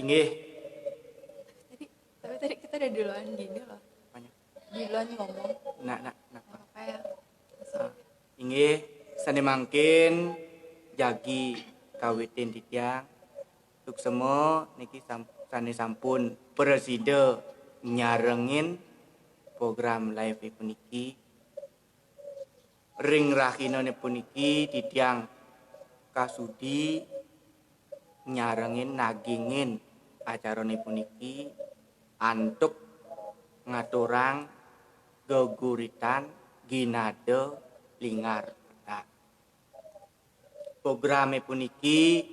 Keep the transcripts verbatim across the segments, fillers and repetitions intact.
Inggih. Tapi tadi kita udah duluan gini loh. Apanya? Duluan ngomong. Nak, nak, nak. Apa ya? Ah, inggih, sané mangkin jagi kawitin titiang. Suksema niki sam-, sané sampun prasida nyarengin program live puniki. Ring rahinané puniki titiang kasudi nyarengin, nagingin acarané puniki antuk ngaturang geguritan ginada linggar. Nah, programé puniki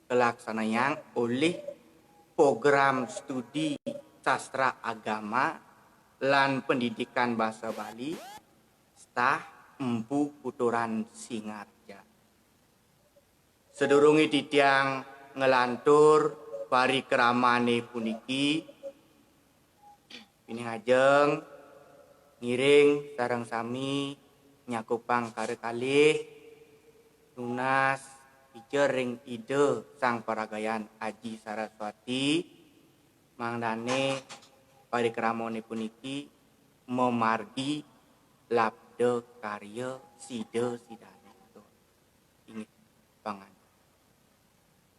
kalaksanayang olih Program Studi Sastra Agama lan Pendidikan Basa Bali, stah Empu Kuturan Singarja. Sadurungé titiang nglantur parikramané puniki, pinih ajeng ngiring sareng sami nyakupang kara kalih nunas ica ring Ida Sang Paragayan Aji Saraswati, mangdané parikramané puniki mamargi labda karya sida-sidané. Inggih, pangantar.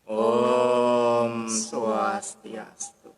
Om Swastiastu.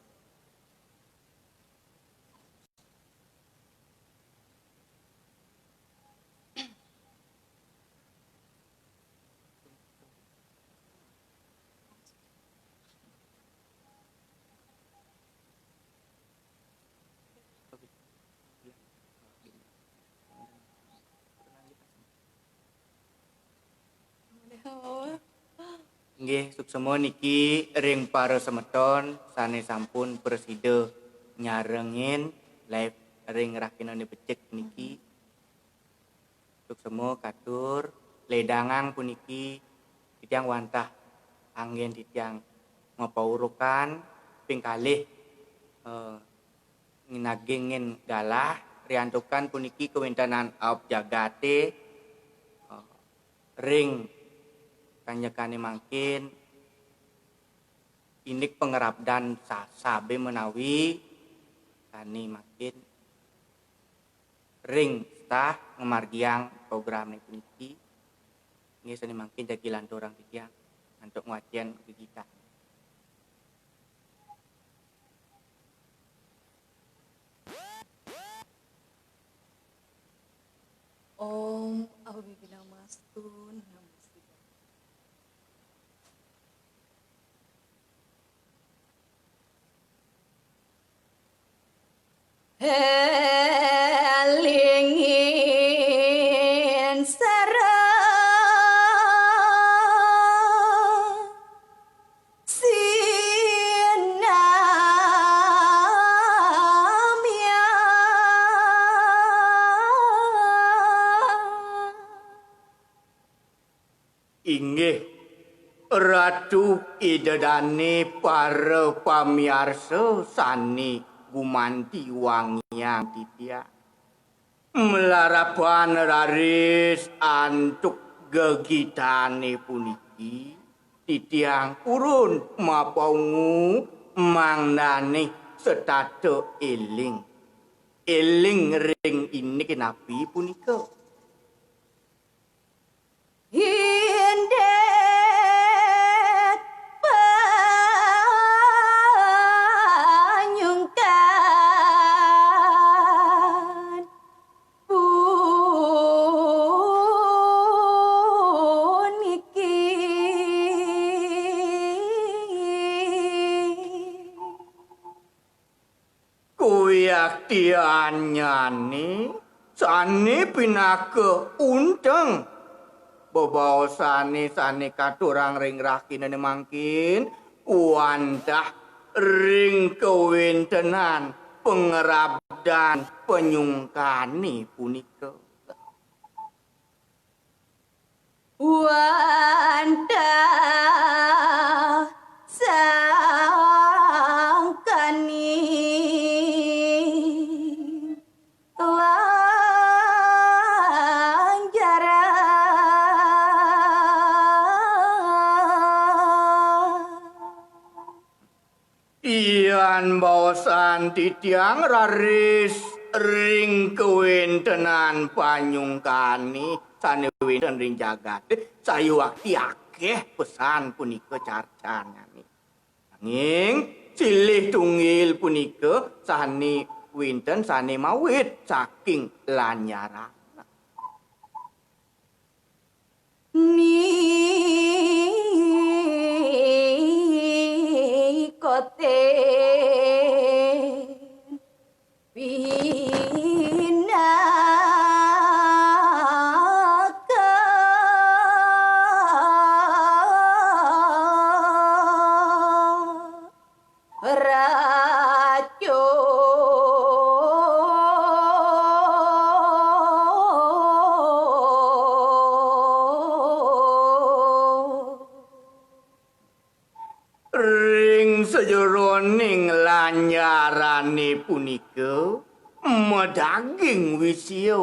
Inggih, suksema niki ring para semeton sané sampun prasida nyarengin live ring rahinané becik niki. Suksema katur, ledangang puniki titiang wantah anggén titiang mapaurukan ping kalih, eh, nagingin galah riantukan puniki kawéntenan aob jagaté, eh, ring kanjekané mangkin indik pangrabdan sa-, sabé menawi sané mangkin ring stah ngamargiang programé puniki. Inggih sané mangkin jagi lanturang titiang antuk ngwacén gegitah. Om Awighnamastu Namo Sidham. Elingin sareng sinamya. Inggih, Ratu Ida Dané para pamiarsa sané gumanti wangiang titiang. Malarapan raris antuk gegitané puniki, titiang purun mapaungu mangdané setata éling. Éling ring indik napi punika? Indik panyungkan puniki. Kawiaktiannyané sané pinaka unteng bebaosané sané katurang ring rahinané mangkin, wantah ring kawéntenan pangrabdan panyungkané punika. Wantah sangkaning lanjaran. Yan baosan titiang raris ring kawéntenan panyungkané sané wénten ring jagaté, sayuwakti akéh pesan punika carcanyané. Nanging silih tunggil punika sané wénten sané mawit saking lanyaran. Nikotin pinaka racun. Ring sajeroning lanyarané punika madaging wisia.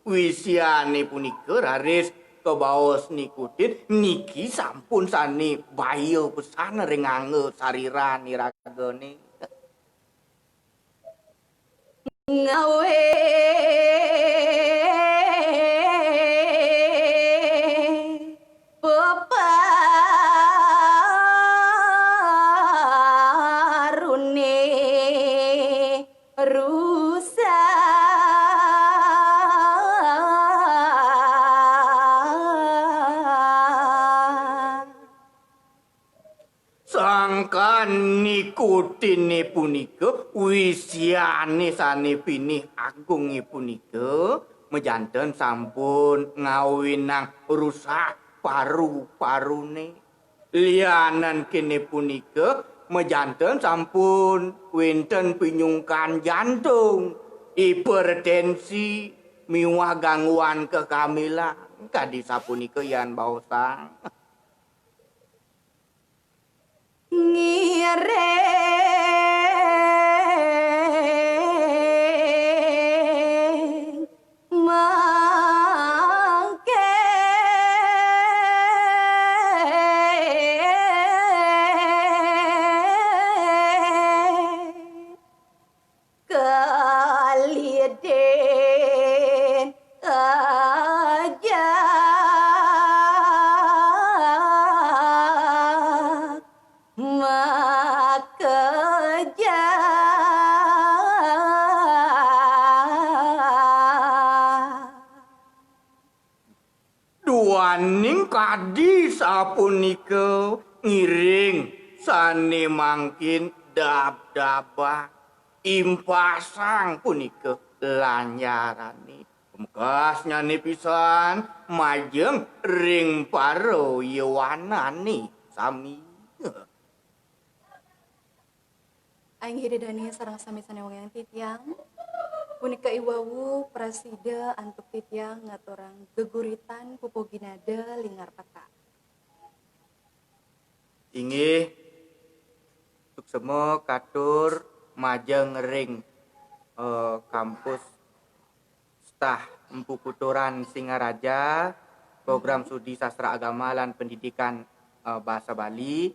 Wisiané punika raris kabaos nikutin, niki sampun sané baya pesan ring angga sariran iragané. Ngawé peparuné rusak. Sangkan nikutiné punika, wisiané sané pinih agungé punika, majanten sampun ngawinang rusak paru-paruné. Lianan kéné punika, majanten sampun wénten pinyungkan jantung, hipertensi, miwah gangguan kehamilan. Kadi sapunika yan baosang. Ngiring mangké kalidin aja makejang. Duaning kadi sapunika, ngiring sané mangkin dabdabang impasang punika lanyarané. Pamekasnyané pisan majeng ring para yéwanané sami. Inggih Ida dané sareng sami sané wangiang titiang. Punika iwau prasida antuk titiang ngaturang geguritan pupuh ginada lingar peta. Inggih, suksema katur majeng ring, eh, kampus Stah Empu Kuturan Singaraja, program studi sastra agama lan pendidikan, eh, basa Bali,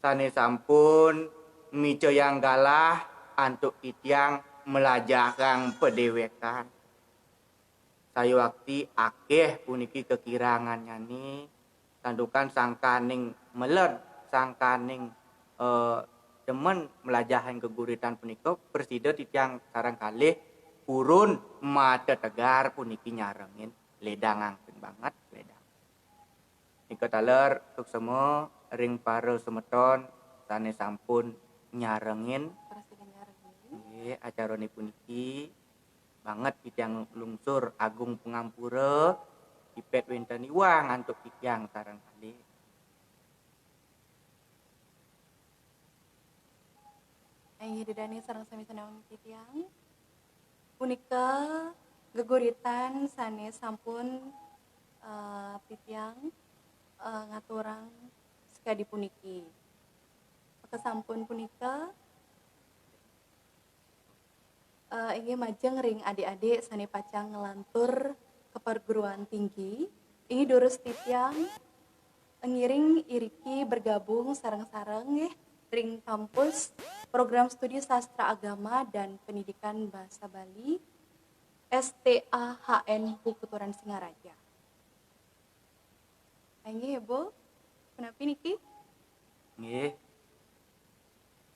sané sampun micayang galah antuk titiang mlajahang padéwékan. Sayuwakti akéh puniki kakirangannyané, santukan sangkaning meled, sangkaning, eh, demen mlajahang geguritan punika, prasida titiang sareng kalih purun matetegar puniki nyarengin, ledang angkin banget, ledang. Nika taler suksema ring para semeton sané sampun nyarengin. Prasida nyarengin. Nggih, acarané puniki banget titiang lungsur agung pangampura, ipet wénten iwang antuk titiang sareng kalih. Inggih Ida dané sareng sami sané wangiang titiang. Punika geguritan sané sampun, eh, titiang, eh, ngaturang sakadi puniki. Maka sampun punika, eh, inggih majeng ring adik-adik sané pacang nglantur ka perguruan tinggi. Inggih durus titiang ngiring iriki bergabung sareng-sareng nggih. ring kampus Program Studi Sastra Agama dan Pendidikan Bahasa Bali, S T A H N Bukuturan Singaraja. Inggih, Bu. Punapi niki? Nggih.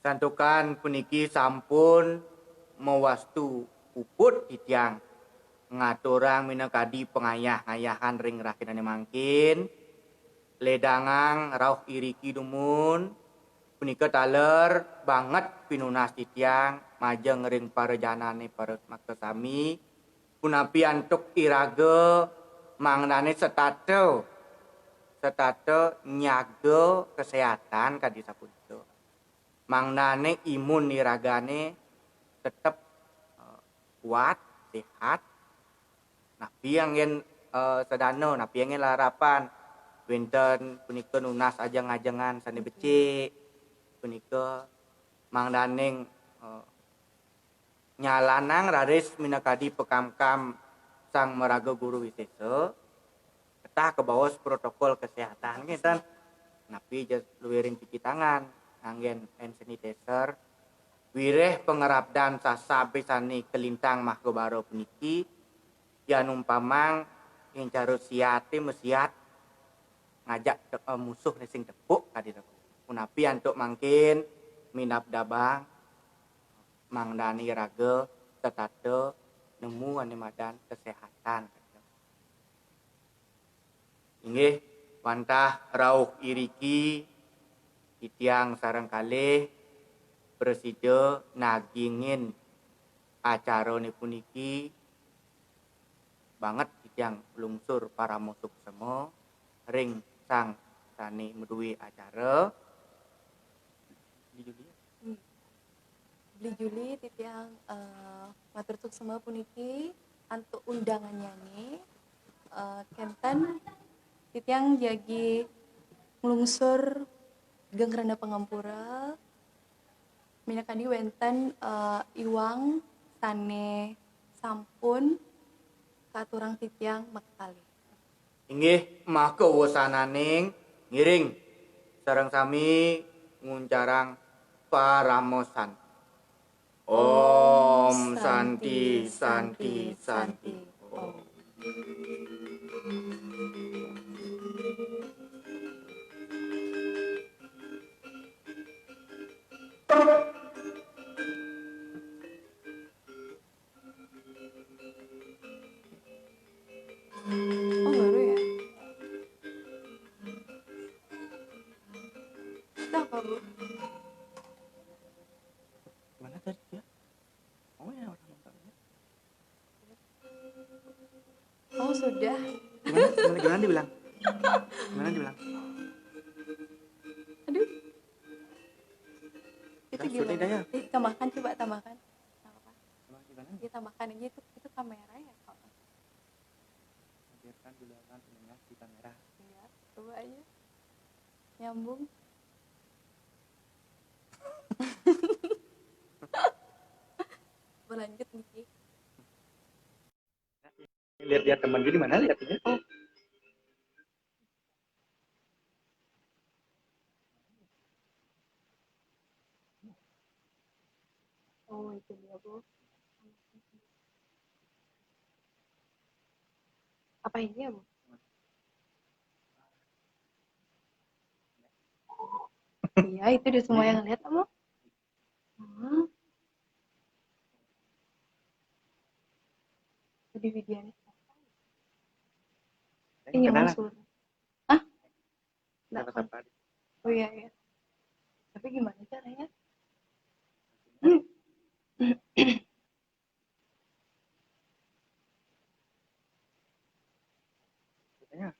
Santukan puniki sampun mawastu puput titiang ngaturang minakadi pangayah-ngayahan ring rahinane mangkin, ledangang rauh iriki dumun, punika taler banget pinunas titiang majeng ring parajanane para makasami, punapi antuk iraga mangdane setata, setata nyaga kesehatan kadi sapunika. Mangdane imun iragane tetep, eh, kuat, sehat. Napi anggen, eh, sedana, napi anggen larapan. Wenten punika nunas ajeng-ajengan sane becik. Punika mangdaning, eh, nyalanang raris minakadi pakamkam Sang Maraga Guru Wisesa, ketah kabaos protokol kesehatan ngeten. Napi ja luiring cuci tangan, nganggen hand sanitizer, wireh pangrabdan sasab sane kalintang mahkabara puniki, yan umpamang ing cara siate masiat ngajak te-, eh, musuhne sing tepuk kadi to. Punapi antuk mangkin minab dabang mangdane iraga setata nemu ane madan kesehatan. Inggih, wantah rauh iriki titiang sareng kalih prasida nagingin acarane puniki banget titiang lungsur parama suksema ring sang sane madue acara. Beli Juli, ya? Hmm. Beli Juli titiang, eh, matur suksema puniki antuk undangannyane, eh, kenten titiang jagi nglungsur geng rena pangampura minakadi wenten, eh, iwang sane sampun katurang titiang makakalih. Inggih, maka wasananing ngiring sareng sami nguncarang parama santi. Om Santi, Santi, Santi, Om. Oh, baru ya? Itu apa, Bu? Gimana tadi ya? Oh ya, orang nonton ya. Oh, sudah. Gimana, gimana, gimana dibilang? Gimana dibilang? Aduh. Itu gimana? Ih, tambahkan, coba tambahkan. Nggak apa-apa. Tambah gimana? Ya, tambahkan aja itu, itu kamera ya, kalau. Hadirkan dulu akan pendengar di kamera. Iya, coba aja. Nyambung. Berlanjut, Niki. Lihat-lihat teman, jadi mana lihatnya? Oh. Oh, itu dia, Bu. Apa ini ya, Bu? Iya, itu udah semua yang lihat, Bu. Hmm. Jadi Widiani. Ini muncul. Hah? Nggak. Oh iya, iya. Tapi gimana caranya? Katanya